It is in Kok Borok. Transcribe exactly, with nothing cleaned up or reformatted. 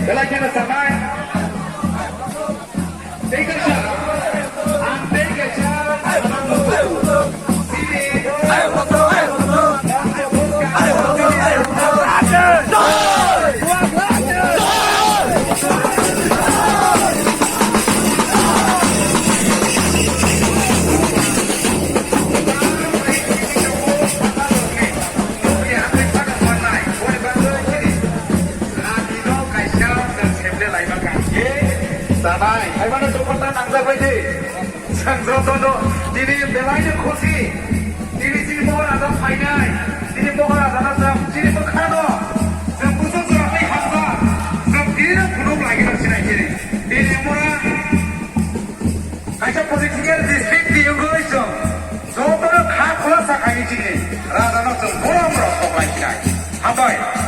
Belai kheno sanai. Tei kaisa, ang tei kaisa. Sanai, hai mano dophano nangjak bai di. Chwng jotono tini belaino khusi. Tini chini Moharaja phainai. Tini Moharaja no chwng chini bwkhano. Chwng busu chwrangwi hamjak. Chwng tini no phunuk lagina sinai chini. Tini mura kaisa political district ni wngwi chwng jotono kha khulasa khaini chini. Raja no chwng borom rok kok lai sinai. Hambai.